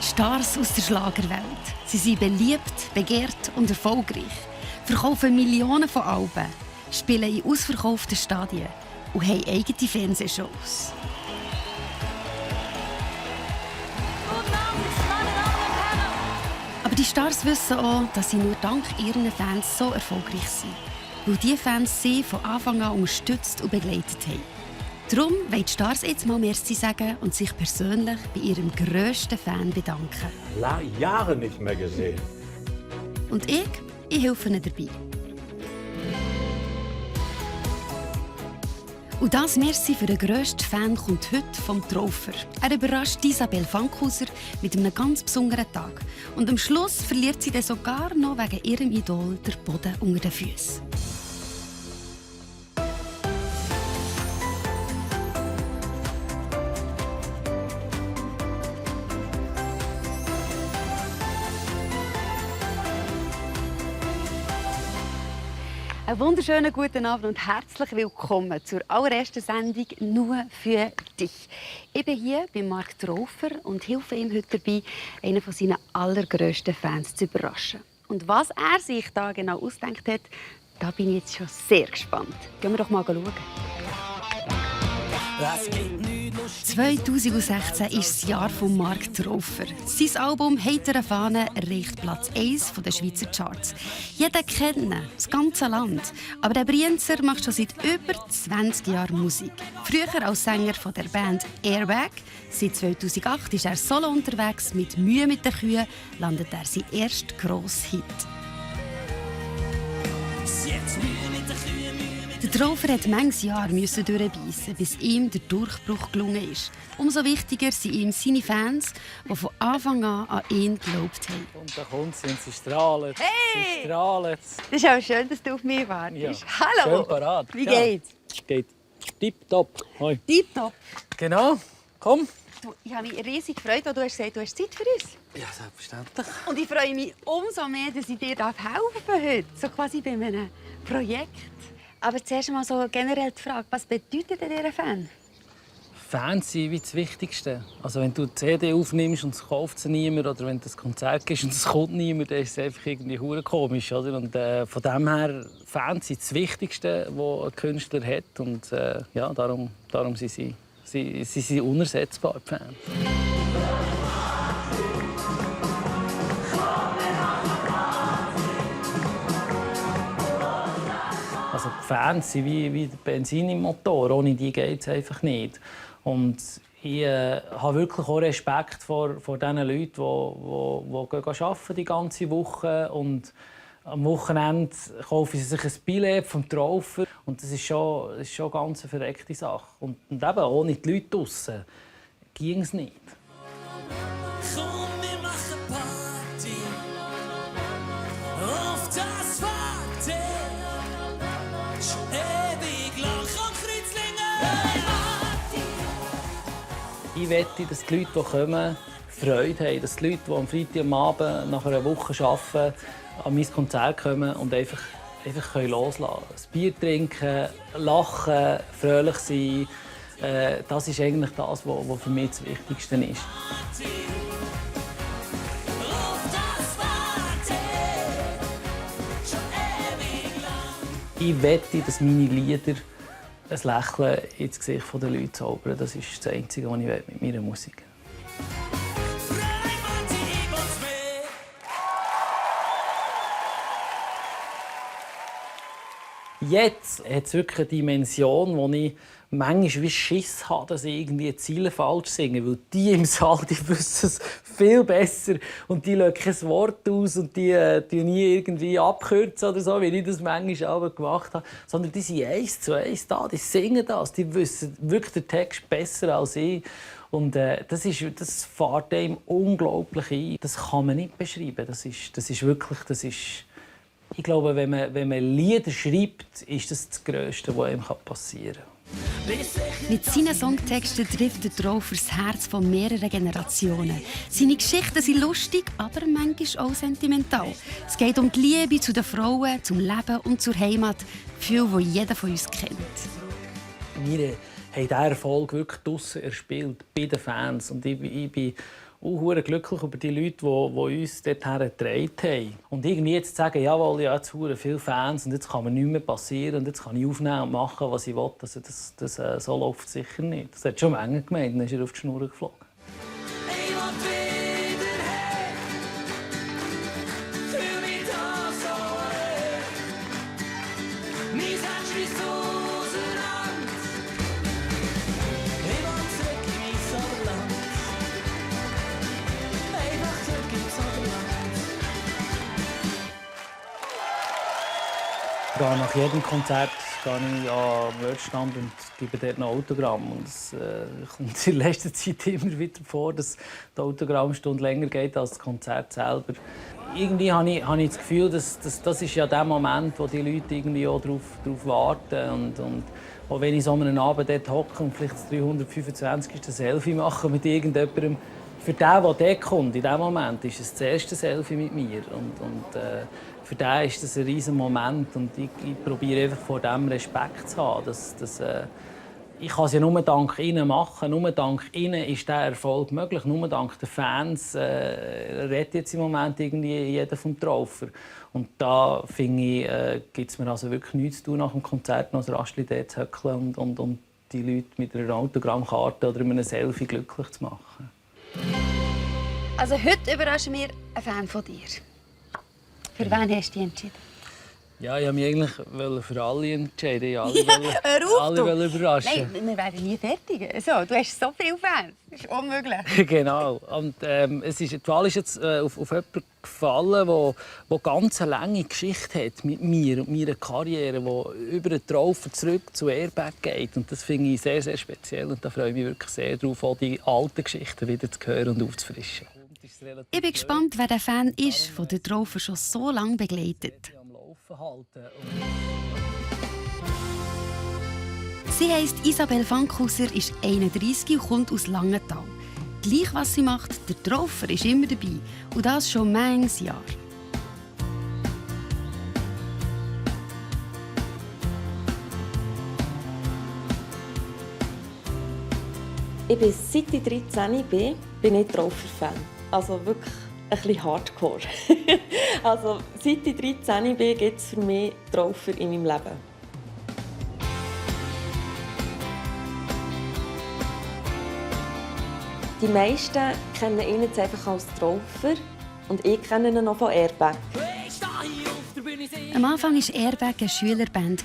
Stars aus der Schlagerwelt. Sie sind beliebt, begehrt und erfolgreich, verkaufen Millionen von Alben, spielen in ausverkauften Stadien und haben eigene Fernsehshows. Aber die Stars wissen auch, dass sie nur dank ihren Fans so erfolgreich sind, weil diese Fans sie von Anfang an unterstützt und begleitet haben. Darum wollen die Stars jetzt mal Merci sagen und sich persönlich bei ihrem grössten Fan bedanken. Jahre nicht mehr gesehen. Und ich helfe ihnen dabei. Und das Merci für den grössten Fan kommt heute vom Traufer. Er überrascht Isabelle Fankhauser mit einem ganz besonderen Tag. Und am Schluss verliert sie dann sogar noch wegen ihrem Idol den Boden unter den Füßen. Einen wunderschönen guten Abend und herzlich willkommen zur allerersten Sendung «Nur für dich». Ich bin hier bei Marc Traufer und helfe ihm heute dabei, einen von seinen allergrössten Fans zu überraschen. Und was er sich da genau ausgedacht hat, da bin ich jetzt schon sehr gespannt. Gehen wir doch mal schauen. 2016 ist das Jahr von Marc Traufer. Sein Album «Heitere Fahne» erreicht Platz 1 der Schweizer Charts. Jeder kennt ihn, das ganze Land. Aber der Brienzer macht schon seit über 20 Jahren Musik. Früher als Sänger von der Band Airbag. Seit 2008 ist er solo unterwegs. Mit «Mühe mit den Kühen» landet er sein erster grosser Hit. Der Traufer musste manches Jahr durchbeissen, bis ihm der Durchbruch gelungen ist. Umso wichtiger sind ihm seine Fans, die von Anfang an ihn geglaubt haben. Und da kommt sie und sie strahlen. Hey! Sie strahlen. Das ist auch schön, dass du auf mich wartest. Ja. Hallo! Schön parat. Wie geht's? Geht tipptopp. Hoi. Tipptopp. Genau, komm. Du, ich habe mich riesig gefreut, als du hast gesagt, du hast Zeit für uns. Ja, selbstverständlich. Und ich freue mich umso mehr, dass ich dir helfen darf heute. So quasi bei einem Projekt. Aber zuerst mal so generell die Frage, was bedeutet dir ein Fan? Fans sind wie das Wichtigste. Also wenn du die CD aufnimmst und es kauft sie niemand, oder wenn du ein Konzert gibst und es kommt niemand, dann ist es einfach irgendwie hure komisch, oder? Und von dem her, Fans sind das Wichtigste, was ein Künstler hat. Und ja, darum sind sie sind unersetzbar, die Fans. Also die Fans sind wie der Benzin im Motor. Ohne die geht es einfach nicht. Und ich habe wirklich auch Respekt vor den Leuten, die arbeiten die ganze Woche. Und am Wochenende kaufen sie sich ein Billett vom Traufer. Und das ist schon eine ganz verreckte Sache. Und eben ohne die Leute draussen ging es nicht. Komm, wir machen Party auf das Warte. Schon ewig lang an Kreuzlingen. Ich möchte, dass die Leute, die kommen, Freude haben. Dass die Leute, die am Freitagabend nach einer Woche arbeiten, an mein Konzert kommen und einfach loslassen können. Ein Bier trinken, lachen, fröhlich sein. Das ist eigentlich das, was für mich das Wichtigste ist. Ich wette, dass meine Lieder ein Lächeln ins Gesicht der Leute zaubern. Das ist das Einzige, was ich mit meiner Musik will. Jetzt hat es wirklich eine Dimension, wo ich manchmal wie Schiss habe, dass ich irgendwie die Ziele falsch singe. Weil die im Saal, die wissen es viel besser. Und die lassen kein Wort aus und die nie irgendwie abkürzen oder so, wie ich das manchmal auch gemacht habe. Sondern die sind 1:1 da, die singen das. Die wissen wirklich den Text besser als ich. Und das fährt einem unglaublich ein. Das kann man nicht beschreiben. Das ist wirklich... Ich glaube, wenn man Lieder schreibt, ist das Grösste, was einem passieren kann. Mit seinen Songtexten trifft der Traufer das Herz von mehreren Generationen. Seine Geschichten sind lustig, aber manchmal auch sentimental. Es geht um die Liebe zu den Frauen, zum Leben und zur Heimat. Gefühl, das jeder von uns kennt. In meiner haben diesen Erfolg wirklich draussen erspielt, bei den Fans. Und ich bin auch glücklich über die Leute, die uns dorthin getragen haben. Und irgendwie jetzt zu sagen, jawohl, ja, jetzt haben viele Fans und jetzt kann mir nichts mehr passieren und jetzt kann ich aufnehmen und machen, was ich will, also so läuft es sicher nicht. Das hat schon Menge gemeint, dann ist er auf die Schnur geflogen. Ich will wieder her, fühl mich da so leer. Mein Herz schreist auseinander. Ich will zurück in mein Vaterland. Einfach zurück ins Vaterland. Nach jedem Konzert gehe ich an den Wordstand und gebe dort ein Autogramm. Und es kommt in letzter Zeit immer wieder vor, dass die Autogrammstunde länger geht als das Konzert selber. Irgendwie habe ich das Gefühl, dass das ist ja der Moment, wo die Leute irgendwie auch darauf warten. Und auch wenn ich so einen Abend dort hocke und vielleicht das 325. Selfie mache mit irgendjemandem, für den, der dort kommt, in diesem Moment, ist es das erste Selfie mit mir. Für den ist das ein riesiger Moment und ich probiere einfach vor dem Respekt zu haben. Ich kann es ja nur dank ihnen machen. Nur dank ihnen ist dieser Erfolg möglich. Nur dank den Fans redet jetzt im Moment irgendwie jeder vom Traufer. Und da finde ich, gibt es mir also wirklich nichts zu tun, nach dem Konzert noch ein Rastli dort zu hückeln und die Leute mit einer Autogrammkarte oder einem Selfie glücklich zu machen. Also heute überraschen wir einen Fan von dir. Für wen hast du dich entschieden? Ja, ich wollte mich eigentlich für alle entscheiden. Ich wollte Hör auf, alle überraschen. Nein, wir werden nie fertig. So, du hast so viele Fans. Das ist unmöglich. Genau. Und, die Wahl ist jetzt auf jemanden gefallen, der ganz eine lange Geschichte hat mit mir und meiner Karriere, die über den Traufer zurück zu Airbag geht. Und das finde ich sehr, sehr speziell. Und da freue ich mich wirklich sehr darauf, auch die alten Geschichten wieder zu hören und aufzufrischen. Ich bin gespannt, wer der Fan ist, der den Traufer schon so lange begleitet. Sie heisst Isabel Fankhauser, ist 31 und kommt aus Langenthal. Gleich was sie macht, der Traufer ist immer dabei. Und das schon manches Jahr. Ich bin, seit ich 13 bin ich Traufer-Fan. Also wirklich ein bisschen hardcore. Also seit ich 13 bin, gibt es für mich Traufer in meinem Leben. Die meisten kennen ihn jetzt einfach als Traufer und ich kenne ihn noch von Airbag. Am Anfang war Airbag eine Schülerband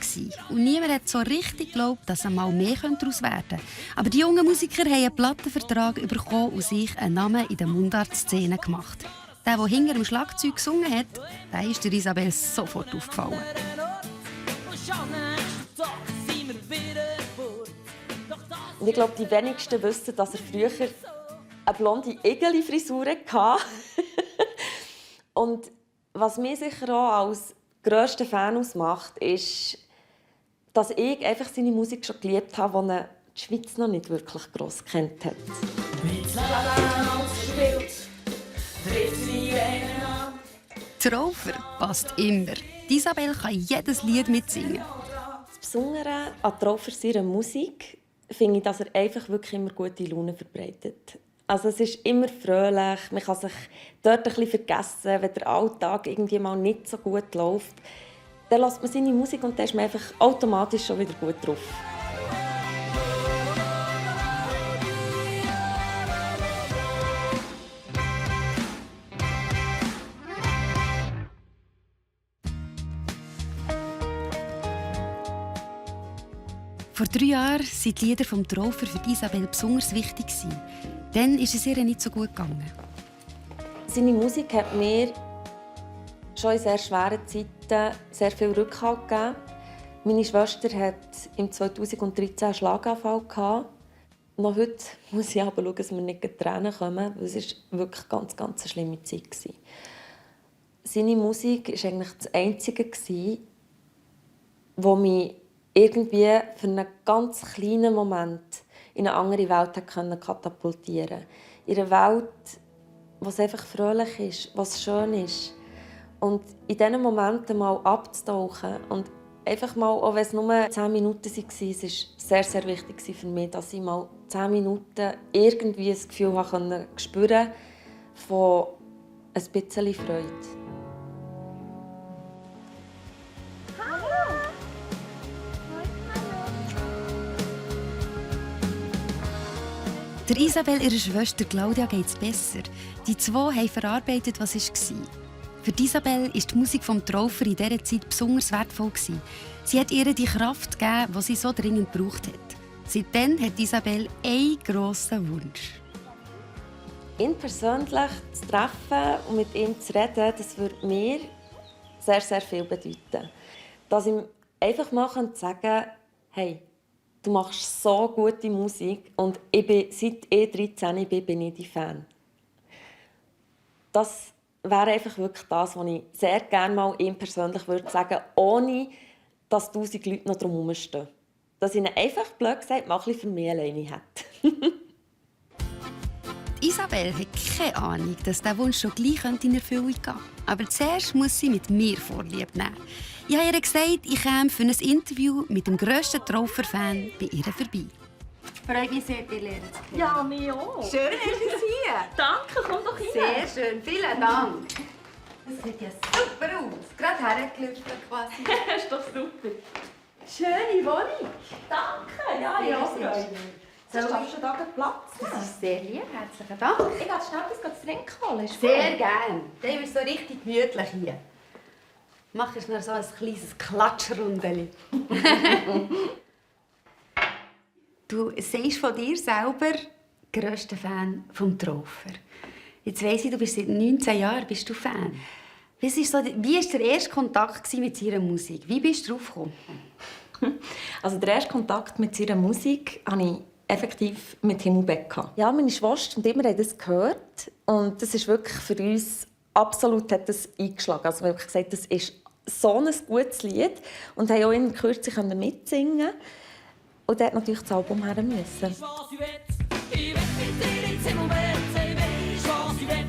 und niemand hat so richtig geglaubt, dass einmal mehr daraus werden könnte. Aber die jungen Musiker haben einen Plattenvertrag bekommen und sich einen Namen in der Mundart-Szene gemacht. Der hinter dem Schlagzeug gesungen hat, der ist der Isabel sofort aufgefallen. Und ich glaube, die wenigsten wissen, dass er früher eine blonde Igeli-Frisur hatte. Und was mich sicher auch als grösster Fan ausmacht, ist, dass ich einfach seine Musik schon geliebt habe, die er die Schweiz noch nicht wirklich gross kennt hat. Traufer passt immer. Isabel kann jedes Lied mitsingen. Das Besondere an Traufer seiner Musik finde ich, dass er einfach wirklich immer gute Laune verbreitet. Also es ist immer fröhlich, man kann sich dort ein bisschen vergessen, wenn der Alltag irgendwie mal nicht so gut läuft. Dann lässt man seine Musik und dann ist man einfach automatisch schon wieder gut drauf. Vor 3 Jahren waren die Lieder vom Traufer für Isabel besonders wichtig. Dann ist es ihr nicht so gut gegangen. Seine Musik hat mir schon in sehr schweren Zeiten sehr viel Rückhalt gegeben. Meine Schwester hatte im 2013 einen Schlaganfall gehabt. Noch heute muss ich aber schauen, dass mir nicht Tränen kommen. Es war wirklich ganz, ganz eine schlimme Zeit. Seine Musik war eigentlich das Einzige, das mich irgendwie für einen ganz kleinen Moment in eine andere Welt katapultieren konnte. In eine Welt, was einfach fröhlich ist, was schön ist. Und in diesen Momenten mal abzutauchen und Einfach mal, auch wenn es nur 10 Minuten waren, es war sehr, sehr wichtig für mich, dass ich mal 10 Minuten irgendwie das Gefühl spüren von ein bisschen Freude. Der Isabel, ihrer Schwester Claudia, geht es besser. Die zwei haben verarbeitet, was war. Für Isabel war die Musik vom Traufer in dieser Zeit besonders wertvoll. Sie hat ihr die Kraft gegeben, die sie so dringend gebraucht hat. Seitdem hat Isabel einen grossen Wunsch. Ihn persönlich zu treffen und mit ihm zu reden, das würde mir sehr, sehr viel bedeuten. Dass ihm einfach mal sagen kann, hey, du machst so gute Musik und ich bin, seit ich 13 bin ich dein Fan. Das wäre einfach wirklich das, was ich sehr gerne mal ihm persönlich würde sagen, ohne dass 1000 Leute noch drumherum stehen. Dass ich ihn einfach blöd gesagt mal ein bisschen für mich alleine hätte. Isabel hat keine Ahnung, dass dieser Wunsch schon gleich in Erfüllung gehen könnte. Aber zuerst muss sie mit mir Vorlieb nehmen. Ich habe ihr gesagt, ich käme für ein Interview mit dem grössten Traufer-Fan bei ihr vorbei. Freut mich sehr, dich lernen zu kennen. Ja, mich auch. Schön, dass du hier. Danke, komm doch rein. Sehr schön, vielen Dank. Das sieht ja super aus. Gerade hergelüpft quasi. Das ist doch super. Schöne Wohnung. Danke, ja, ich auch. Soll Hast ich- du da Platz? Das ist sehr lieb, herzlichen Dank. Ich gehe schnell etwas zu trinken holen. Ist Sehr gut? gerne. Dann ist so richtig gemütlich hier. Mach ich mir so ein kleines Klatschrundeli. Du sagst von dir selber, grösster Fan vom Traufer. Jetzt weiss ich, du bist seit 19 Jahren bist du Fan. Wie war der erste Kontakt mit seiner Musik? Wie bist du drauf gekommen? Also der erste Kontakt mit seiner Musik hatte ich effektiv mit Himmelbeck. Ja, meine Schwester und ich, wir haben das gehört. Und das ist wirklich für uns absolut hat das eingeschlagen. Also wir haben gesagt, das ist so ein gutes Lied. Und haben auch in Kürze mitsingen. Und dort natürlich das Album her müssen. Was ich will, ich will mit dir ins Himmelbett. Hey, weisst was ich will,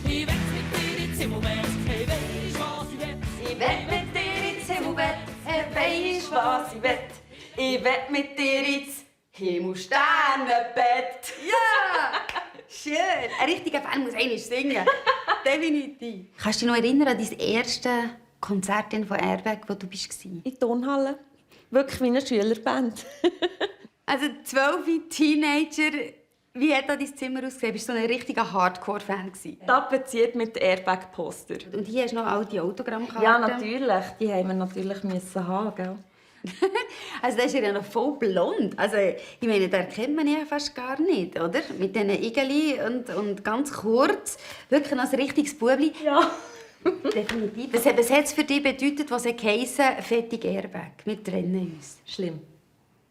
ich will mit dir ins Himmelbett. Hey, weisst was ich will, Ich will mit dir ins Himmelbett, weisst was ich will. Ich will mit dir ins Himmelsternenbett. Ja! Schön! Ein richtiger Fan muss einmal singen. Definitiv. Kannst du dich noch erinnern an dein erste Konzert von Airbag, wo du warst? In der Turnhalle. Wirklich wie eine Schülerband. Also 12 Teenager. Wie hat dein Zimmer ausgesehen? Bist du so ein richtiger Hardcore-Fan? Tapeziert mit Airbag-Poster. Und hier hast du noch alte Autogrammkarten. Ja, natürlich. Die haben wir natürlich müssen haben, gell? Also der ist ja noch voll blond. Also ich meine, da erkennt man ja fast gar nicht, oder? Mit diesen Igeli und ganz kurz. Wirklich noch ein richtiges Bubli. Ja. Definitiv. Was hat es für dich bedeutet, was heisst, «Fettig Airbag», wir trennen uns? Schlimm.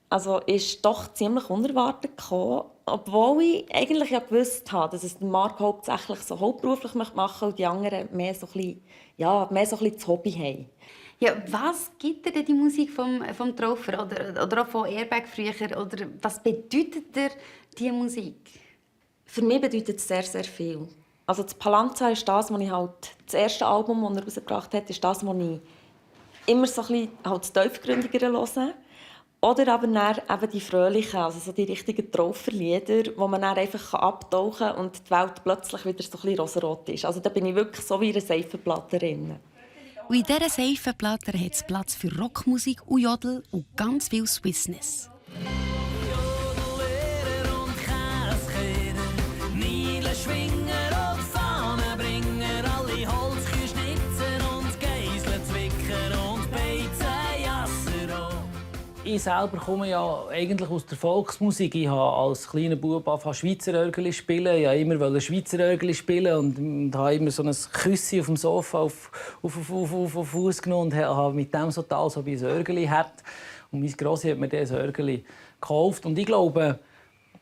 Also ist doch ziemlich unerwartet gekommen, obwohl ich eigentlich ja gewusst habe, dass es Marc hauptsächlich so hauptberuflich machen möchte und die anderen mehr so ein bisschen das Hobby haben. Ja, was gibt dir denn die Musik vom Traufer oder auch von Airbag früher? Oder was bedeutet dir diese Musik? Für mich bedeutet es sehr, sehr viel. Also das Palazzo ist das, was ich das erste Album, das er herausgebracht hat, ist das, was ich immer so ein bisschen das tiefgründigere höre. Oder aber dann eben die fröhlichen, also so die richtigen Trauferlieder, wo man dann einfach abtauchen kann und die Welt plötzlich wieder so ein bisschen rosarot ist. Also da bin ich wirklich so wie eine Seifenplatte drin. Und in dieser Seifenplatte hat es Platz für Rockmusik und Jodel und ganz viel Swissness. Jodelehrer und Käsekehrer, Niedeln schwingen und Fahnen bringen, alle Holzkühe schnitzen und Geiseln zwicken und Beizenjasser auch. Ich selber komme ja eigentlich aus der Volksmusik. Ich habe als kleiner Bub angefangen Schweizer Örgeli zu spielen. Ich wollte immer Schweizer Örgeli spielen und habe immer so ein Küsschen auf dem Sofa auf den Fuß genommen und habe mit dem so getan, als ob ich ein Örgeli hätte. Und mein Grossi hat mir dieses Örgeli gekauft. Und ich glaube,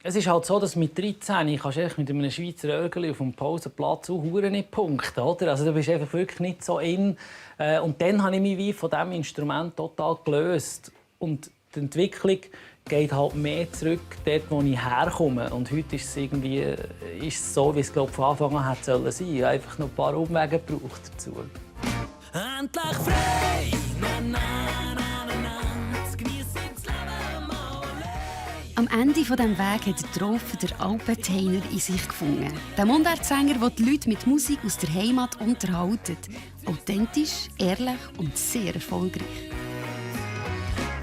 es ist halt so, dass mit 13 kannst du mit einem Schweizer Örgeli auf dem Pausenplatz auch nicht punkten, oder? Also du bist einfach wirklich nicht so in. Und dann habe ich mich wie von diesem Instrument total gelöst. Und die Entwicklung geht halt mehr zurück, dort, wo ich herkomme. Und heute ist es irgendwie so, wie es von Anfang an hätte sein sollen. Einfach noch ein paar Umwege gebraucht dazu. Endlich frei! Na, na, na, na. Am Ende dieses Weg hat der Traufer der Alpenteiner in sich gefunden. Der Mundartsänger, der die Leute mit Musik aus der Heimat unterhalten. Authentisch, ehrlich und sehr erfolgreich.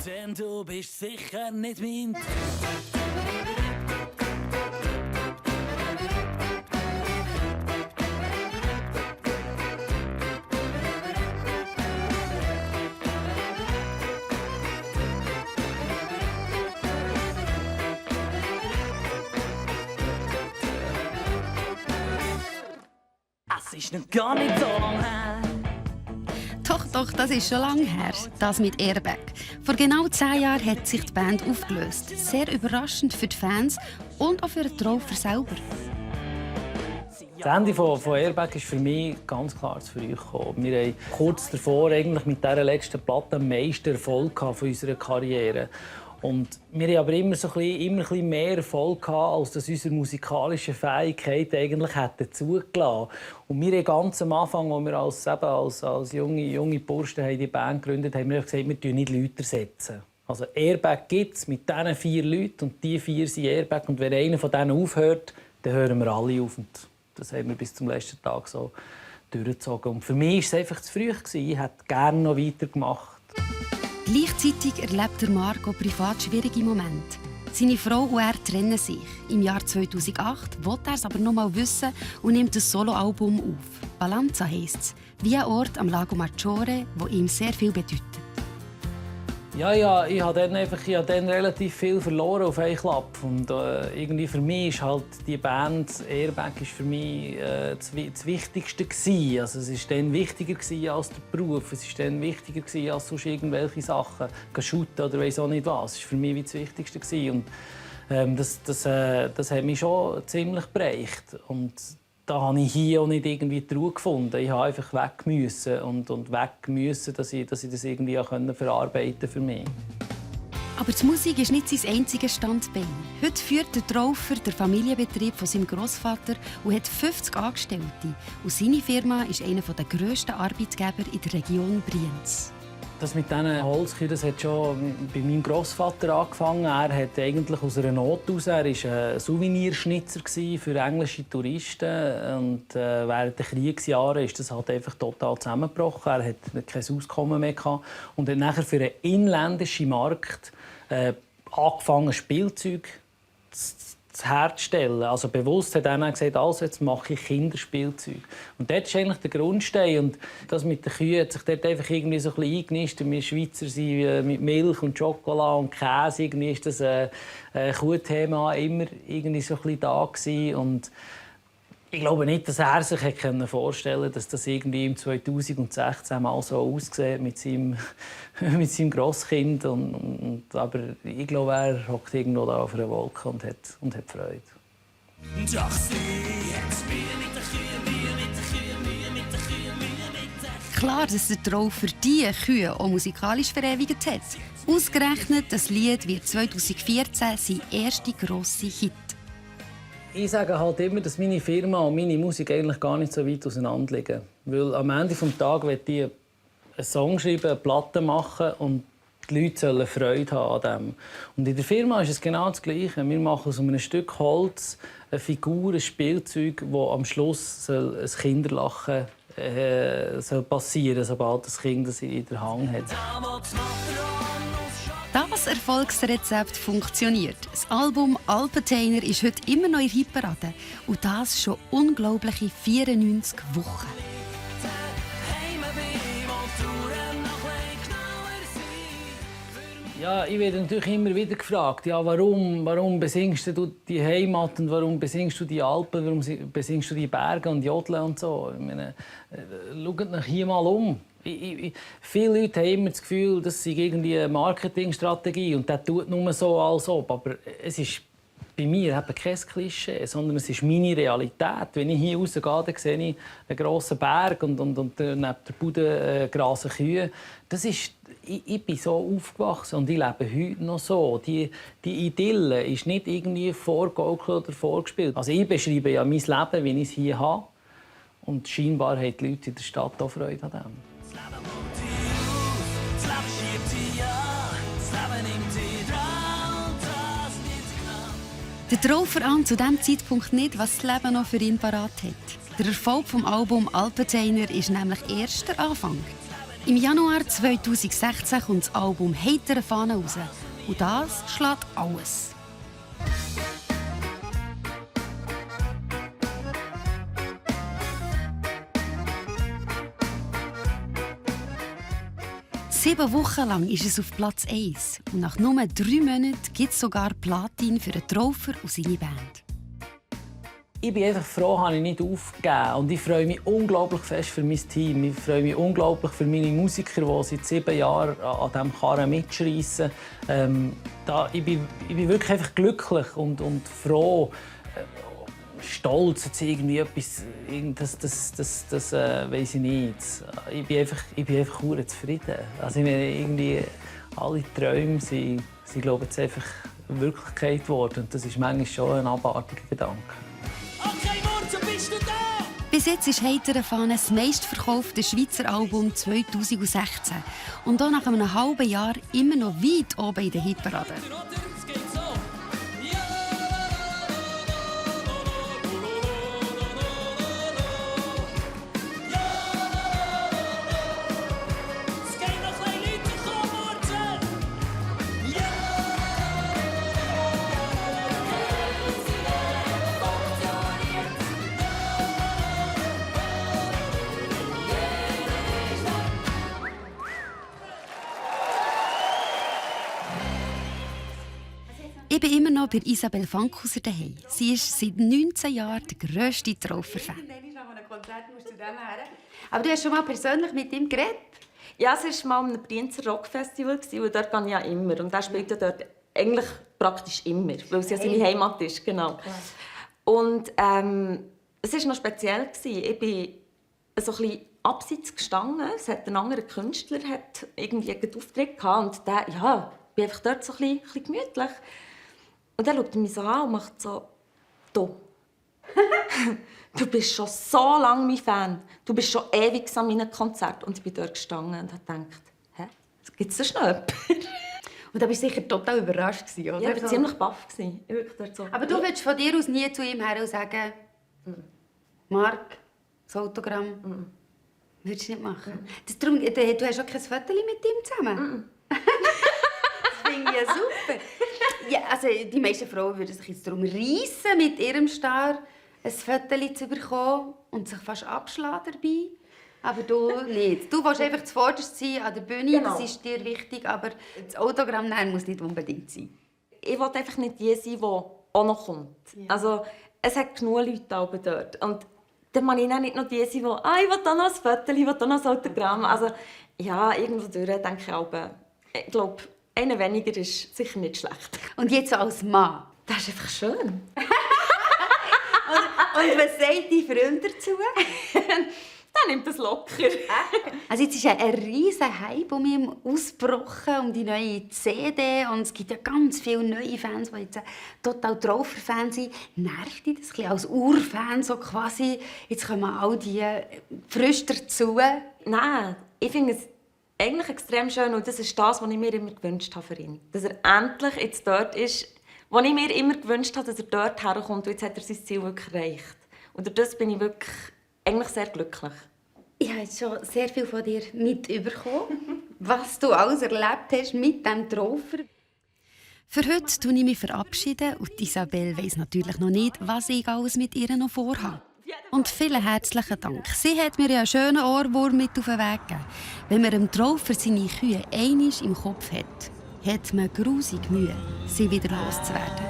Denn du bist sicher nicht mein. Es ist noch gar nicht so lange her. Doch, das ist schon lange her. Das mit Airbag. Vor genau 10 Jahren hat sich die Band aufgelöst. Sehr überraschend für die Fans und auch für den Traufer selber. Das Ende von Airbag ist für mich ganz klar zu früh gekommen. Wir haben kurz davor eigentlich mit dieser letzten Platte am meisten Erfolg von unserer Karriere. Und wir haben aber immer ein bisschen mehr Erfolg gehabt, als dass unsere musikalischen Fähigkeiten eigentlich hätten zugelassen. Und wir haben ganz am Anfang, als wir als junge Burschen die Band gegründet haben, wir gesagt, wir setzen nicht Leute ersetzen. Also Airbag gibt es mit diesen 4 Leuten und die 4 sind Airbag. Und wenn einer von denen aufhört, dann hören wir alle auf. Und das haben wir bis zum letzten Tag so durchgezogen. Und für mich war es einfach zu früh. Ich hätte gerne noch weitergemacht. Gleichzeitig erlebt Marco privat schwierige Momente. Seine Frau und er trennen sich. Im Jahr 2008 will er es aber noch mal wissen und nimmt ein Soloalbum auf. Balanza heisst es, wie ein Ort am Lago Maggiore, wo ihm sehr viel bedeutet. Ja, ich habe dann relativ viel verloren auf einen Klapp. Und irgendwie für mich ist halt die Band Airbag ist für mich das Wichtigste gewesen. Also es ist dann wichtiger gewesen als der Beruf. Es ist dann wichtiger gewesen als sonst irgendwelche Sachen, shooten oder weiss auch nicht was. Es ist für mich wie das Wichtigste gewesen. Und das hat mich schon ziemlich geprägt. Und da habe ich hier auch nicht irgendwie die Ruhe gefunden. Ich habe einfach weg müssen und weg müssen, dass ich das irgendwie auch verarbeiten für mich. Aber die Musik ist nicht sein einziges Standbein. Heute führt der Traufer den Familienbetrieb von seinem Grossvater und hat 50 Angestellte. Und seine Firma ist einer der grössten Arbeitgeber in der Region Brienz. Das mit diesen Holzkühen, das hat schon bei meinem Grossvater angefangen. Er hat eigentlich aus einer Not heraus, er war ein Souvenirschnitzer für englische Touristen. Und während der Kriegsjahre ist das halt einfach total zusammengebrochen. Er hatte kein Auskommen mehr gehabt und hat nachher für einen inländischen Markt angefangen, Spielzeug herzustellen. Also bewusst hat er dann gesagt, also jetzt mache ich Kinderspielzeug. Und das ist eigentlich der Grundstein. Und das mit den Kühen hat sich dort einfach irgendwie so ein bisschen eingenistet. Wir Schweizer sind mit Milch und Schokolade und Käse. Irgendwie ist das Kuhthema immer irgendwie so ein bisschen da gewesen. Und ich glaube nicht, dass er sich vorstellen konnte, dass das irgendwie im 2016 mal so aussieht mit seinem Grosskind. Aber ich glaube, er hockt irgendwo da auf einer Wolke und hat Freude. Doch sie hat's Mühe mit den Kühen, Mühe mit den Kühen, Mühe mit den Kühen, Mühe mit den Kühen. Klar, dass der Traufer diese Kühe auch musikalisch verewigt hat. Ausgerechnet das Lied wird 2014 sein erster grosser Hit. Ich sage halt immer, dass meine Firma und meine Musik eigentlich gar nicht so weit auseinander liegen. Weil am Ende des Tages will ich einen Song schreiben, eine Platte machen und die Leute sollen Freude haben an dem. Und in der Firma ist es genau das Gleiche. Wir machen aus einem Stück Holz eine Figur, ein Spielzeug, wo am Schluss ein Kinderlachen passieren soll, sobald das Kind das in der Hand hat. Das Erfolgsrezept funktioniert. Das Album «Alpenteiner» ist heute immer noch in der Hitparade. Und das schon unglaubliche 94 Wochen. Ja, ich werde natürlich immer wieder gefragt, ja, warum besingst du die Heimat und warum besingst du die Alpen, warum besingst du die Berge und Jodeln und so. Ich meine, schaut euch hier mal um. Viele Leute haben immer das Gefühl, das sei irgendwie eine Marketingstrategie und das tut nur so, als ob. Aber es ist bei mir eben kein Klischee, sondern es ist meine Realität. Wenn ich hier rausgehe, dann sehe ich einen grossen Berg und neben der Bude grasen Kühe. Das ist, ich bin so aufgewachsen und ich lebe heute noch so. Die Idylle ist nicht irgendwie vorgegaukelt oder vorgespielt. Also ich beschreibe ja mein Leben, wie ich es hier habe. Und scheinbar haben die Leute in der Stadt auch Freude an dem. Das Leben holt dich auf, das Leben schiebt dich an, das Leben nimmt dich dran und das nicht Der Traufer ahnt zu diesem Zeitpunkt nicht, was das Leben noch für ihn parat hat. Der Erfolg vom Album Alpetainer ist nämlich erst der Anfang. Im Januar 2016 kommt das Album «Heitere Fahne» raus. Und das schlägt alles. Sieben Wochen lang ist es auf Platz 1 und nach nur 3 Monaten gibt es sogar Platin für den Traufer und seine Band. Ich bin einfach froh, dass ich nicht aufgegeben. Und ich freue mich unglaublich fest für mein Team. Ich freue mich unglaublich für meine Musiker, die seit 7 Jahren an diesem Karren mitschreissen. Ich bin wirklich einfach glücklich und froh, stolz, jetzt irgendwie etwas, das weiss ich nicht. Ich bin einfach verdammt zufrieden. Also irgendwie alle Träume sind glaube ich, jetzt einfach Wirklichkeit geworden. Und das ist manchmal schon ein abartiger Gedanke. Okay, Murzo, bist du da? Bis jetzt ist «Heitere Fahne» das meistverkaufte Schweizer Album 2016. Und auch nach einem halben Jahr immer noch weit oben in der Hitparade. Es geht so. Es geht noch ein bisschen Leute, komm, Murzo. Ich bin immer noch bei Isabel Fankhauser daheim. Sie ist seit 19 Jahren der grösste Traufer-Fan. Aber du hast schon mal persönlich mit ihm geredet? Ja, es war mal ein Brienzer Rockfestival, und dort gehe ich ja immer. Und er spielt ja dort eigentlich praktisch immer, weil es ja seine Heimat ist. Genau. Und es war noch speziell. Ich bin so ein bisschen abseits gestanden. Es hat ein anderer Künstler hat irgendwie einen Auftritt gehabt. Und der, ja, ich bin einfach dort so ein bisschen gemütlich. Und dann schaut er mich so an und macht so: «Du, du bist schon so lange mein Fan. Du bist schon ewig an meinen Konzerten.» Und ich bin dort gestanden und habe gedacht: «Hä? Gibt es da schon jemanden?» Und da warst du sicher total überrascht, oder? Ja, ich war ziemlich baff. So. Aber du würdest von dir aus nie zu ihm her und sagen: «Marc, das Autogramm würdest du nicht machen?» Darum, du hast auch kein Foto mit ihm zusammen? Das finde ich ja super. Ja, also die meisten Frauen würden sich jetzt darum reissen, mit ihrem Star ein Foto zu bekommen und sich fast abschlagen dabei. Aber du nicht. Du willst einfach zuvorderst sein an der Bühne, Genau. Das ist dir wichtig, aber das Autogramm nein, muss nicht unbedingt sein. Ich will einfach nicht die sein, die auch noch kommt. Ja. Also, es hat genug Leute oben dort. Und dann muss ich dann nicht noch die sein, die «ich will auch noch ein Foto, ich will auch noch ein Autogramm.» Also, ja, irgendwo durch denke ich auch, ich glaube, einer weniger ist sicher nicht schlecht. Und jetzt so als Mann. Das ist einfach schön. Und was sagen die Freunde dazu? Dann nimmt das locker. Also jetzt ist ja ein riesen Hype um ihn ausgebrochen, um die neue CD. Und es gibt ja ganz viele neue Fans, die jetzt total Traufer-Fans sind. Nervt dich das ein bisschen als Urfan so quasi? Jetzt kommen all die frisch dazu. Nein, ich finde es eigentlich extrem schön. Und das ist das, was ich mir immer gewünscht habe für ihn. Dass er endlich jetzt dort ist, wo ich mir immer gewünscht habe, dass er dort herkommt. Und jetzt hat er sein Ziel wirklich erreicht. Und durch das bin ich wirklich eigentlich sehr glücklich. Ich habe jetzt schon sehr viel von dir mitbekommen, was du alles erlebt hast mit diesem Traufer. Für heute verabschiede ich mich und Isabel weiss natürlich noch nicht, was ich alles mit ihr noch vorhabe. Und vielen herzlichen Dank. Sie hat mir ja einen schönen Ohrwurm mit auf den Weg gegeben. Wenn man dem Traufer seine Kühe einmal im Kopf hat man grusig Mühe, sie wieder loszuwerden.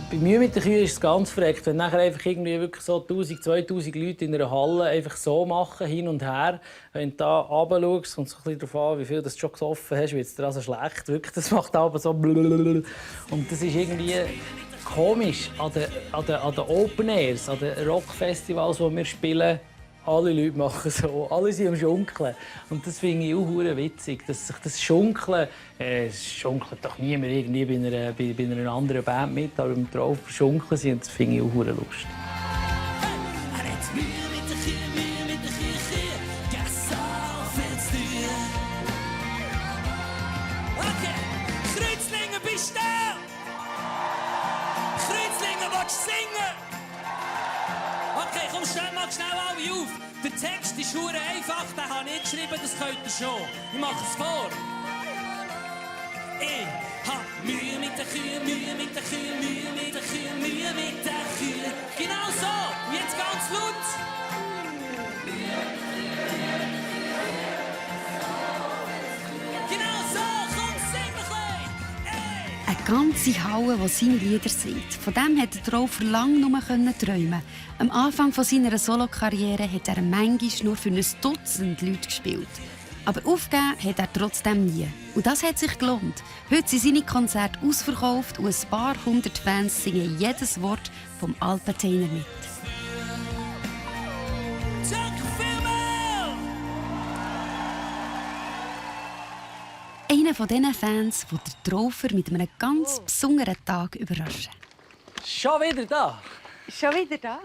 Bei Mühe mit den Kühen ist es ganz verreckt. Wenn nachher einfach irgendwie wirklich so 1000, 2000 Leute in einer Halle einfach so machen, hin und her. Wenn du da runterschaust, kommt es ein bisschen darauf an, wie viel du schon gesoffen hast, wird es dir also schlecht. Wirklich, das macht aber so blablabla. Und das ist irgendwie komisch an den Open Airs, an den Rockfestivals, die wir spielen. Alle Leute machen so, alle sind am Schunkeln. Und das finde ich auch verdammt witzig, dass sich das Schunkeln, es schunkelt doch niemand irgendwie bei einer anderen Band mit, aber im Drauf schunkeln sie, und das finde ich auch verdammt lustig. Er hat Mühe mit der Kühe, Mühe mit der Kühe, gestern viel zu tun. Okay, Kreuzlingen, bist du da? Kreuzlingen, willst du singen? Okay, komm, stell mal schnell alle auf. Der Text ist verdammt einfach, den habe ich geschrieben, das könnt ihr schon. Ich mache es vor. Ich hab Mühe mit der Kühe, Mühe mit der Kühe, Mühe mit der Kühe, Mühe mit der Kühe. Genau so, und jetzt ganz laut. Genau so, komm, sing ein bisschen. Eine ganze Halle, die seine Lieder singt. Von dem hat der Traufer lange nur träumen. Am Anfang seiner Solokarriere hat er manchmal nur für ein Dutzend Leute gespielt. Aber aufgeben hat er trotzdem nie. Und das hat sich gelohnt. Heute sind seine Konzerte ausverkauft und ein paar hundert Fans singen jedes Wort vom Alpenteiner mit. Danke vielmals. Einer von diesen Fans, der der Traufer mit einem ganz besonderen Tag überraschen. Schon wieder da? Schon wieder da.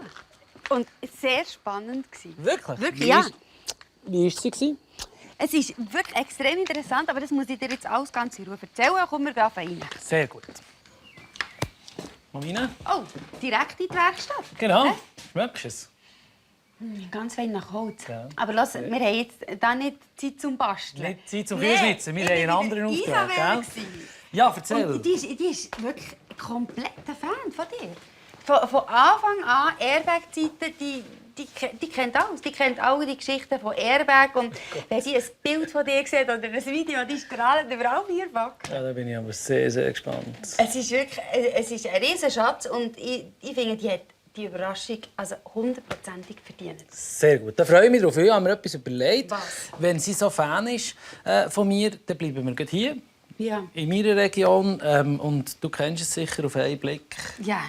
Und sehr spannend. Wirklich? Wirklich, ja. Wie war es? Es ist wirklich extrem interessant, aber das muss ich dir jetzt alles ganz in Ruhe erzählen. Komm, wir gehen rein. Sehr gut. Mal rein? Oh, direkt in die Werkstatt. Genau. Hä? Schmeckst du es? Ganz fein nach Holz. Ja. Aber lass, wir haben jetzt da nicht Zeit zum Basteln. Nicht Zeit zum Fleischschnitzen. Wir haben einen anderen Auftrag. Isabel. Gell? Ja, erzähl. Und die ist wirklich ein kompletter Fan von dir. Von Anfang an, Airbag-Zeiten, die kennt alles. Die kennt alle die Geschichten von Airbag. Und wenn sie ein Bild von dir sieht oder ein Video, die strahlen über alle vier Backen. Ja, da bin ich aber sehr, sehr gespannt. Es ist wirklich es ist ein riesen Schatz und ich finde, die hat die Überraschung also 100%ig verdient. Sehr gut. Da freue ich mich drauf. Ich habe mir etwas überlegt. Was? Wenn sie so Fan ist von mir, dann bleiben wir gleich hier. Ja. In meiner Region. Und du kennst es sicher auf einen Blick. Ja.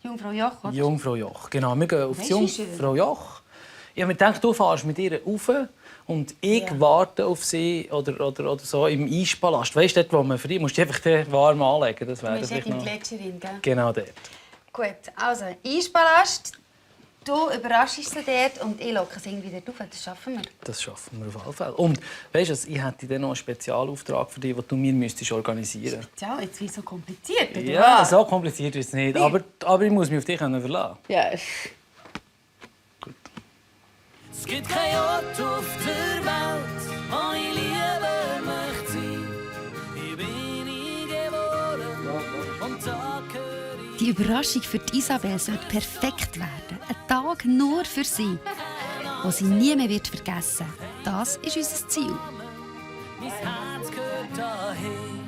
Jungfrau Joch, oder? Jungfrau Joch. Genau, wir gehen auf die Weisst du, wie schön? Jungfrau Joch. Ich habe mir gedacht, du fährst mit ihr rauf und ich Ja. warte auf sie oder so im Eispalast. Weißt du, dort, wo man frei musst du einfach den warm anlegen. Das Du wäre bist vielleicht in noch... Gletscherin, gell? Genau dort. Gut, also Eispalast. Du überraschst sie dort und ich locke sie irgendwie dort auf. Das schaffen wir. Das schaffen wir auf alle Fälle. Und weißt du, ich hätte dann noch einen Spezialauftrag für dich, den du mir organisieren müsstest. Ja, jetzt wie so kompliziert, oder? Ja, was? so kompliziert ist es nicht. Aber ich muss mich auf dich verlassen. Ja. Es gibt keinen Ort auf der Welt, wo ich lieber möchte sein. Ich bin eingeboren und da gehöre ich. Die Überraschung für die Isabel sollte perfekt werden. Ein Tag nur für sie, den sie nie mehr wird vergessen wird. Das ist unser Ziel. Mein Herz gehört dahin.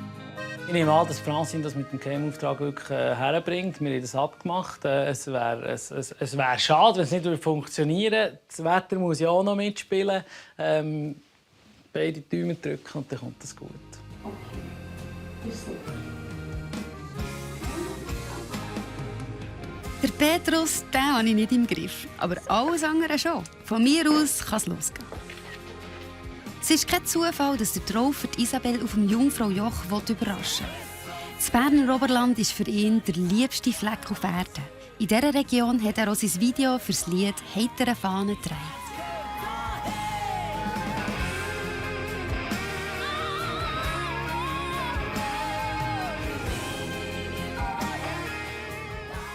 Ich nehme an, dass Francine das mit dem Creme-Auftrag wirklich herbringt. Wir haben das abgemacht. Es wär schade, wenn es nicht funktionieren würde. Das Wetter muss ja auch noch mitspielen. Beide Daumen drücken und dann kommt das gut. Der Petrus, den habe ich nicht im Griff. Aber alles andere schon. Von mir aus kann es losgehen. Es ist kein Zufall, dass der Traufer Isabel auf dem Jungfrau Joch überraschen will. Das Berner Oberland ist für ihn der liebste Fleck auf Erden. In dieser Region hat er auch sein Video für das Lied «Heitere Fahne» gedreht.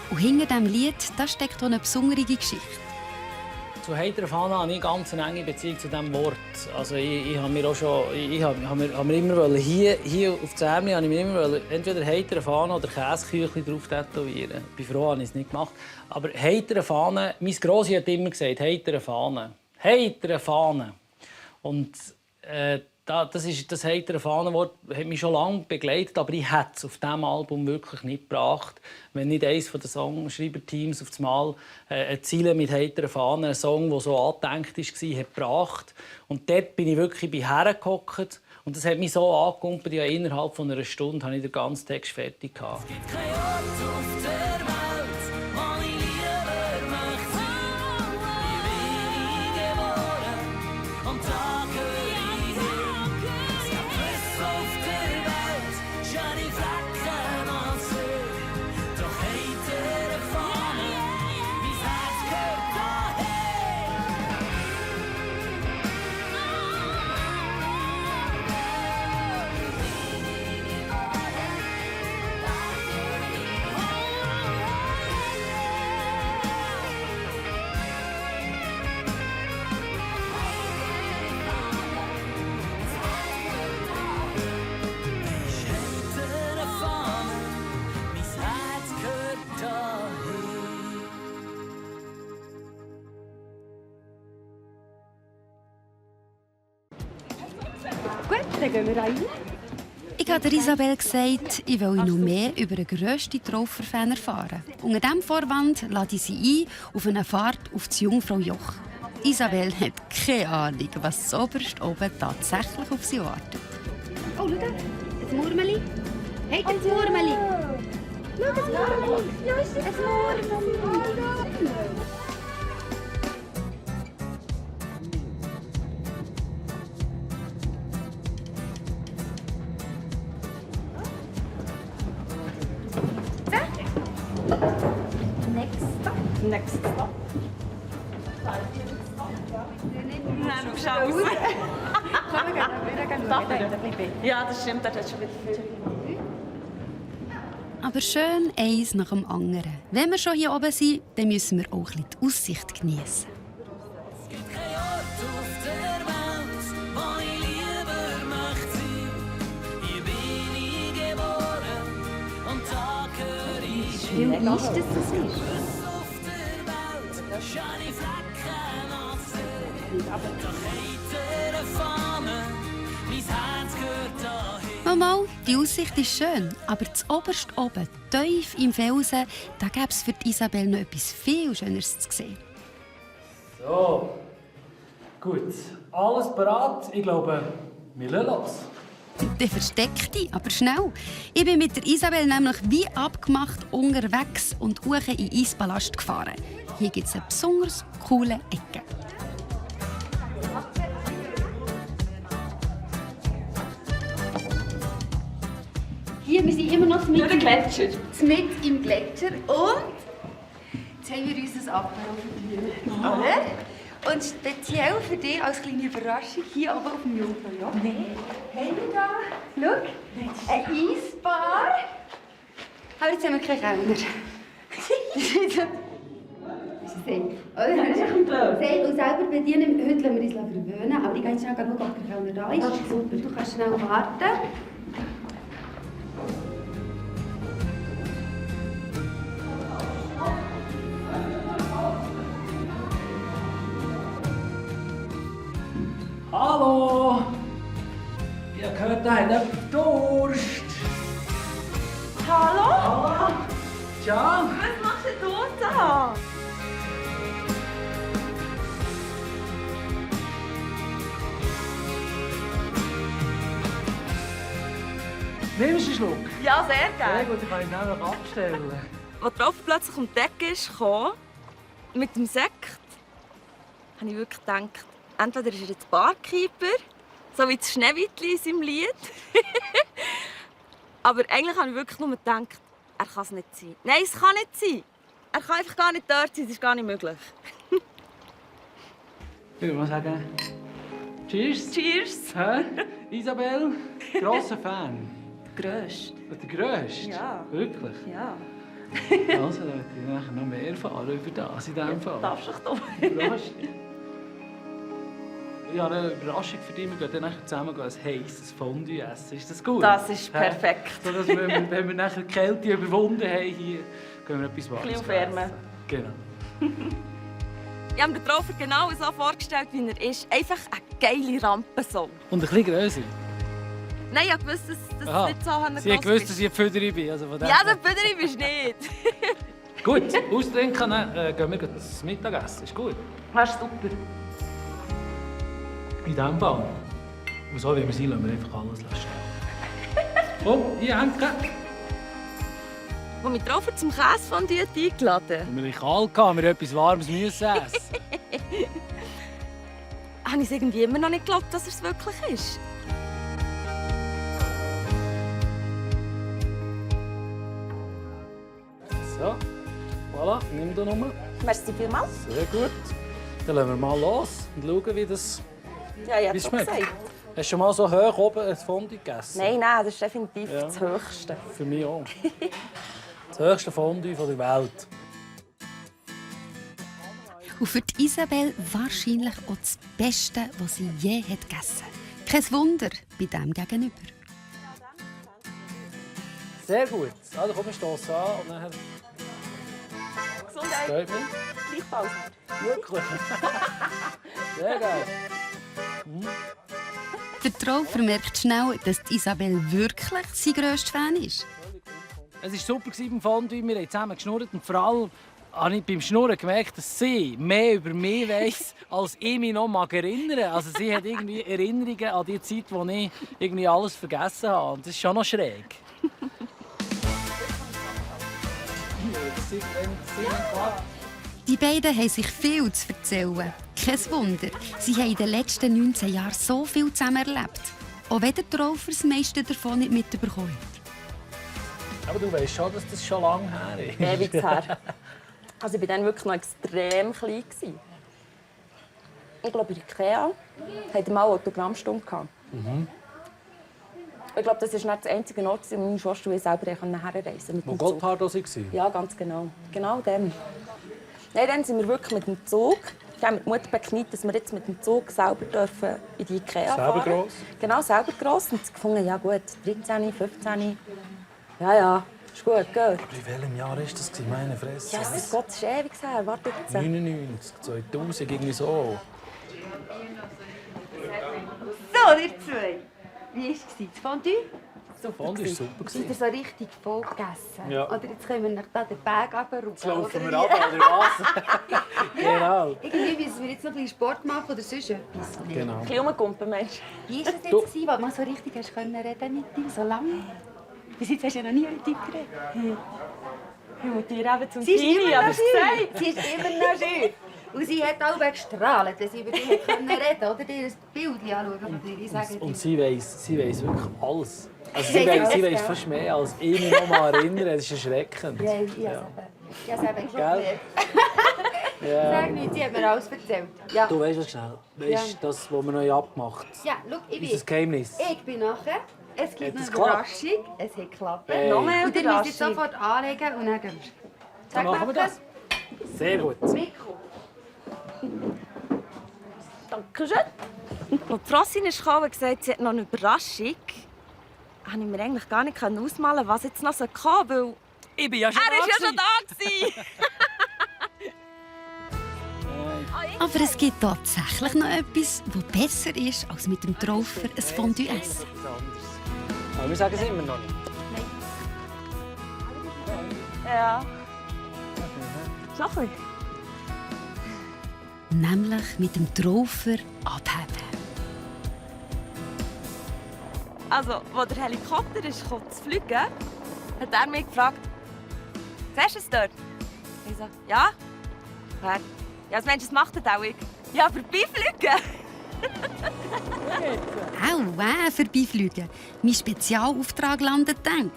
Und hinter diesem Lied da steckt auch eine besondere Geschichte. Zu «Heiter Fahne» habe ich ganz eine enge Beziehung zu diesem Wort. Also ich habe mir auch schon, ich habe mir immer wollen, hier auf das Ärmel habe ich mir immer wollen, entweder «Heiter Fahne» oder «Käseküchli» drauf tätowieren. Ich bin froh, dass ich es nicht gemacht. Aber «Heiter Fahne», mein Grossi hat immer gesagt, «Heiter Fahne». «Heiter Fahne». Und das «Heitere Fahnenwort» hat mich schon lange begleitet, aber ich hätte es auf diesem Album wirklich nicht gebracht, wenn nicht eines der Songschreiberteams auf das Mal eine Ziele mit «Heitere Fahnen», einen Song, der so angedenkt war, hat gebracht. Und dort bin ich wirklich hergehockt und das hat mich so angekumpelt, ja, innerhalb von einer Stunde hatte ich den ganzen Text fertig gehabt. Es gibt keinen Ort auf der Welt, wo ich lieber möchte sein. Ich bin dann gehen wir rein. Ich habe Isabel gesagt, ich will noch mehr über den grössten Trauferfan erfahren. Unter diesem Vorwand lade ich sie ein auf eine Fahrt auf das Jungfraujoch. Isabel hat keine Ahnung, was oberst oben tatsächlich auf sie wartet. Oh, schau, ein Murmeli. Hey, ein Murmeli. Schau, ein Murmeli. Ja, ist ein Murmeli. Next stop. Nein, du schaust. Ja, das stimmt, das hat schon wieder viel. Aber schön eins nach dem anderen. Wenn wir schon hier oben sind, dann müssen wir auch ein bisschen die Aussicht genießen. Es gibt keinen Ort auf der Welt, wo ich lieber möchte sein. Hier bin ich geboren und da gehöre ich hin. Wie ist das so? Auf der Welt, schöne Flecken auf See. Doch heiter Fahne, mein Herz gehört dahin. Mal, die Aussicht ist schön, aber das oberst oben, tief im Felsen, da gäbe es für Isabel noch etwas viel Schöneres zu sehen. So, gut. Alles bereit? Ich glaube, wir lassen los. Der versteckt dich, aber schnell. Ich bin mit der Isabel nämlich wie abgemacht unterwegs und hoch in den Eispalast gefahren. Hier gibt es eine besonders coole Ecke. Hier, wir sind immer noch mit Im Gletscher. Mit im Gletscher und jetzt haben wir uns ein Apero verdient. Oder? Und speziell für dich als kleine Überraschung hier oben auf dem Jungfraujoch. Haben wir da, schau, eine Eisbar. Aber jetzt haben wir keinen Kellner. Das ist safe. Oder? Safe und selber bedienen. Heute lassen wir uns verwöhnen, aber ich gehe schnell schauen, ob der Kellner da ist. Super, du kannst schnell warten. Hallo! Ich habe gehört, da hat jemand Durst. Hallo? Tja, Was machst denn du da? nimmst du einen Schluck? Ja, sehr Sehr gerne. gut, ich kann ihn nämlich abstellen. Als drauf plötzlich um die Decke kam, mit dem Sekt, habe ich wirklich gedacht, entweder ist er jetzt Barkeeper, so wie das Schneewittli in seinem Lied. Aber eigentlich habe ich wirklich nur gedacht, er kann es nicht sein. Nein, es kann nicht sein. Er kann einfach gar nicht dort sein, das ist gar nicht möglich. Ich würde mal sagen, Cheers. Cheers! Hä? Isabel, grosser Fan. Grösst. Der grösste? Ja. Wirklich? Ja. Also, da möchte ich nachher noch mehr erfahren über das in diesem Fall. Darfst du dich doch. Überrascht. Ich habe eine Überraschung für dich. Wir gehen dann nachher zusammen ein heisses Fondue essen. Ist das gut? Das ist Hä? perfekt. So, dass wir, wenn wir nachher die Kälte überwunden haben, hier, gehen wir etwas Warmes Ein bisschen aufwärmen. essen. Genau. Ich habe mir den Traufer genau so vorgestellt, wie er ist. Einfach ein geiler Rampensong. Und ein bisschen grösser. Nein, ich wusste, dass Aha. das nicht so eine Sie hat gewusst, dass ich ein Pfüderi bin. Also von dem Ja, her. der Büderi bist du nicht. Gut, ausdenken, gehen wir das Mittagessen. Ist gut. Das ist super. In diesem Fall. Und so wie wir sind, lassen wir einfach alles stehen. Oh, hier Henke. Als mich Traufer zum Käsefondue eingeladen Und wir kalt hatten, wir etwas Warmes müssen essen. habe ich es irgendwie immer noch nicht geglaubt, dass er es wirklich ist. So, voilà, nimm da nochmal. Merci vielmals. Sehr gut. Dann lassen wir mal los und schauen, wie das Ja, ich wie es habe es schmeckt. gesagt. Hast du schon mal so hoch oben ein Fondue gegessen? Nein, das ist definitiv Ja. das Höchste. Für mich auch. Das höchste Fondue der Welt. Und für die Isabel wahrscheinlich auch das Beste, was sie je hat gegessen hat. Kein Wunder bei dem Gegenüber. Sehr gut. Also komm, wir stoßen an und nachher Gesundheit. geht mir. Gleichfalls. Wirklich. Sehr geil. Der Traufer merkt schnell, dass Isabel wirklich sein grösster Fan ist. Es war super beim Fondue, wir haben zusammen geschnurrt und vor allem habe ich beim Schnurren gemerkt, dass sie mehr über mich weiss, als ich mich noch erinnern mag. Also sie hat irgendwie Erinnerungen an die Zeit, wo ich irgendwie alles vergessen habe. Und das ist schon noch schräg. Die beiden haben sich viel zu erzählen. Kein Wunder, sie haben in den letzten 19 Jahren so viel zusammen erlebt. Auch wenn der Traufer das meiste davon nicht mitbekommen hat. Aber du weißt schon, dass das schon lange her ist. Ewig her. Also ich war dann wirklich noch extrem klein. Ich glaube, in Ikea hatten wir mal eine Autogrammstunde. Ich glaube, das war nicht das einzige Ort, wo meine Schwester und ich selber herreisen konnten. Wo Gotthard auch war? Ja, ganz genau. Genau dem. Nein, dann sind wir wirklich mit dem Zug. Wir haben die Mutter bekniet, dass wir jetzt mit dem Zug selber dürfen in die Ikea fahren. Selber gross? Genau, selber gross. Und sie gefunden, ja gut, 13, 15. Ja, ist gut, gell? Aber in welchem Jahr war das? Meine Fresse. Ja, Gott, das ist ewig her. Warte jetzt. 99, 2000, irgendwie so. So, ihr zwei. Wie war es? Das Fondue? Fondue war super. Seid ihr so richtig voll gegessen? Ja. Oder jetzt können wir nach da den Berg runterrutschen? Jetzt laufen wir oder ab, oder was? Genau. Irgendwie müssen wir jetzt noch ein bisschen Sport machen oder sonst etwas. Genau. Ein bisschen rumgumpen, Mensch. Wie war das jetzt, gewesen, als du mal so richtig hast können reden mit ihm, so lange? Bis jetzt hast du ja noch nie mit ihm geredet. Ich muss dir eben zum Sie ist Kini, immer aber noch es schön. gesagt. Sie ist immer noch schön. Und sie hat auch gestrahlt, wenn sie über dich reden konnte. Oder dir ein Bild anschauen von dir. Ich sage Und dir. sie weiss wirklich alles. Also Sie sie weiss weiss alles, ja. fast mehr, als ich mich noch mal erinnere. Das ist erschreckend. Ja, ich habe es eben schon Gell? gelernt. Ja. Sag nicht, sie hat mir alles erzählt. Ja, Du weißt was schnell. Weißt du, das, was wir noch abgemacht haben? ja schau, Unser Geheimnis. ich bin nachher. Es gibt Hat noch es eine geklappt? Überraschung. Es hat geklappt. Hey. Noch mehr Und ihr müsst jetzt Überraschung. sofort anlegen und dann gehen wir. Dann machen wir das. Sehr gut. Mikro. Dankeschön. Als die Frossin kam und gesagt, sie hat noch eine Überraschung, konnte ich mir eigentlich gar nicht ausmalen, was jetzt noch so kam, weil Ich bin ja schon er war ja schon da gewesen. Aber es gibt tatsächlich noch etwas, das besser ist, als mit dem Traufer ein Fondue essen. Aber wir sagen es immer noch nicht. Ja. Schon ein bisschen. Nämlich mit dem Traufer abheben. Also, als der Helikopter kam zu fliegen, hat er mich gefragt, «Siehst du es dort?» Ich so, «Ja.» Er, «Ja, Mensch, was macht das auch ich?» «Ja, vorbeifliegen!» Auch vorbeifliegen. Mein Spezialauftrag landet, denk.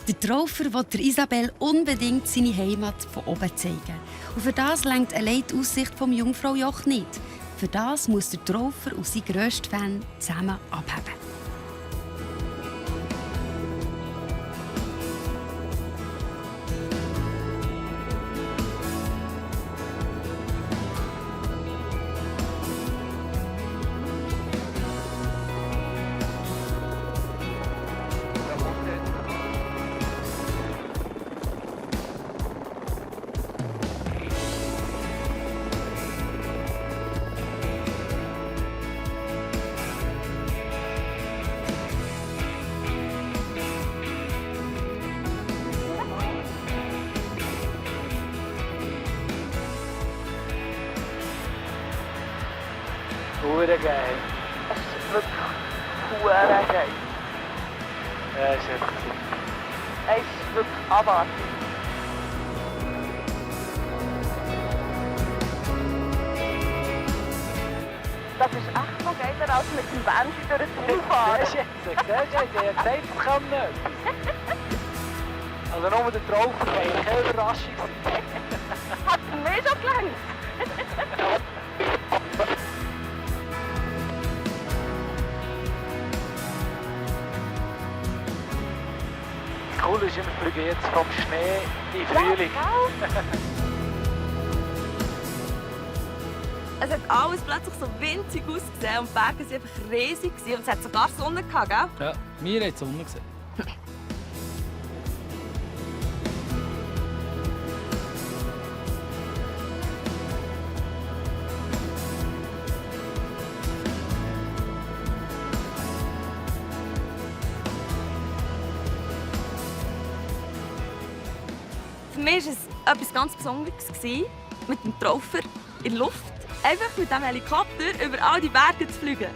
Der Traufer will der Isabel unbedingt seine Heimat von oben zeigen. Und für das reicht allein die Aussicht vom Jungfraujoch nicht. Für das muss der Traufer und sein grösster Fan zusammen abheben. Hure geil. Das ist wirklich verdammt geil. Ja, ist echt. Es ist wirklich abartig. Das ist echt noch geiler als mit dem Bändchen durch den Raum fahren. Siehst du jetzt? Der hat gesagt, es kann nicht. Also nur der Traufer war keine Überraschung. Hat für mich schon gelangt. Cool ist, wir fliegen jetzt vom Schnee in den Frühling. Es hat alles plötzlich so winzig ausgesehen und die Berge waren einfach riesig. Und es hat sogar Sonne gehabt, gell? Ja, wir haben die Sonne gesehen. für mich war es etwas ganz Besonderes, mit dem Traufer in der Luft, einfach mit dem Helikopter über all die Berge zu fliegen.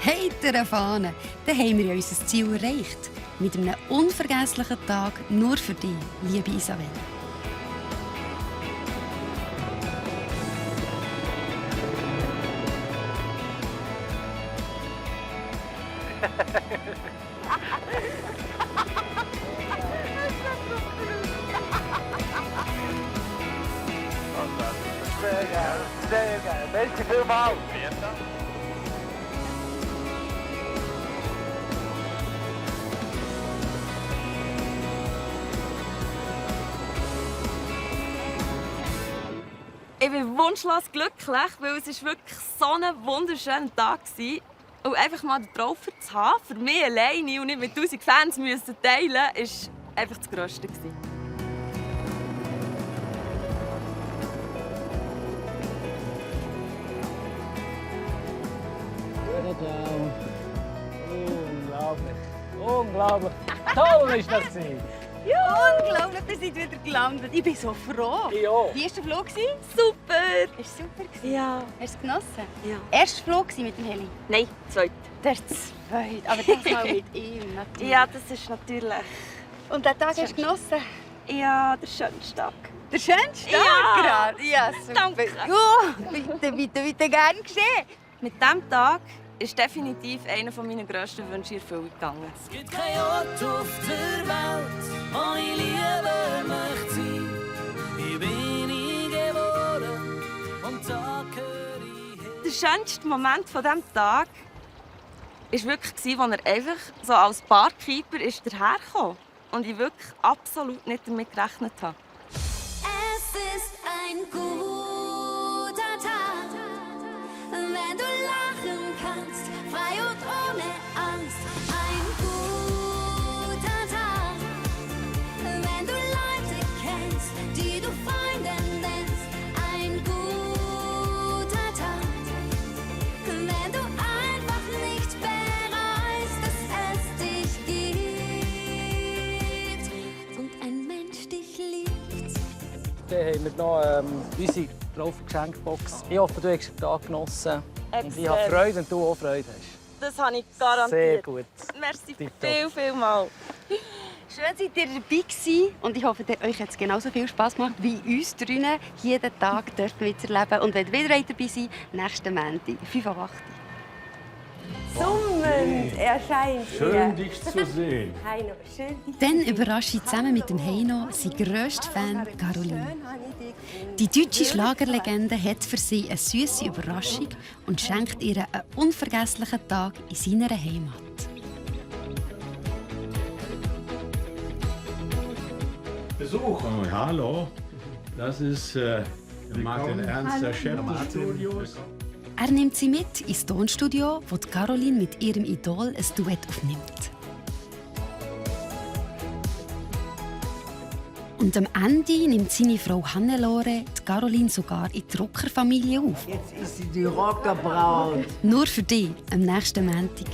Heitere Fahne, dann haben wir ja unser Ziel erreicht. Mit einem unvergesslichen Tag nur für dich, liebe Isabel. Sehr geil, sehr geil. Merci vielmals. Ich bin wunschlos glücklich, weil es wirklich so ein wunderschöner Tag war. Und einfach mal den Traufer zu haben, für mich alleine und nicht mit 1000 Fans müssen teilen, war einfach das Größte. Unglaublich. Unglaublich. Toll ist das. Unglaublich, ihr seid wieder gelandet. Ich bin so froh. Ja. Wie war der Flug? Super! Ist super. Ja. Hast du es genossen? Ja. Erster Flug mit dem Heli? Nein, zweit. Der zweite. Aber das mal mit ihm natürlich. Ja, das ist natürlich... Und den Tag hast du genossen? Ja, der schönste Tag. Der schönste Ja. Tag gerade? Ja, super. Danke. Ja, bitte, gern geschehen. Mit diesem Tag ist definitiv einer meiner grössten Wünsche in Erfüllung gegangen. Es gibt keinen Ort auf der Welt, wo ich lieber möchte sein. Hier bin ich geboren und da gehöre ich hin. Der schönste Moment von diesem Tag war wirklich, als er einfach so als Barkeeper daherkam und ich wirklich absolut nicht damit gerechnet habe. Es ist ein guter Tag, wenn du lachen kannst, frei und ohne Angst. Ein guter Tag, wenn du Leute kennst, die du Freunde nennst. Ein guter Tag, wenn du einfach nicht bereust, dass es dich gibt und ein Mensch dich liebt. Dann haben wir noch unsere Traufer-Geschenkbox. Ich hoffe, du hast den Tag genossen. Und ich habe Freude, wenn du auch Freude hast. Das habe ich garantiert. Sehr gut. Merci Tipptopp. vielmals. Schön, seid ihr dabei gewesen. Und ich hoffe, euch hat es genauso viel Spass gemacht wie uns drinnen. Jeden Tag dürfen wir miterleben. Und wenn ihr wieder dabei seid, nächsten Montag, 5 ab 8. Summend erscheint Schön, dich zu sehen. Heino, schön, dich Dann überrasche ich zusammen mit dem Heino seinen grössten Fan, Caroline. Die deutsche Schlagerlegende hat für sie eine süße Überraschung und schenkt ihr einen unvergesslichen Tag in seiner Heimat. Besuch. Oh, hallo. Das ist Martin Ernst der Chef des Studios. Er nimmt sie mit ins Tonstudio, wo die Caroline mit ihrem Idol ein Duett aufnimmt. Und am Ende nimmt seine Frau Hannelore die Caroline sogar in die Rockerfamilie auf. Jetzt ist sie die Rockerbraut. Nur für dich am nächsten Montag.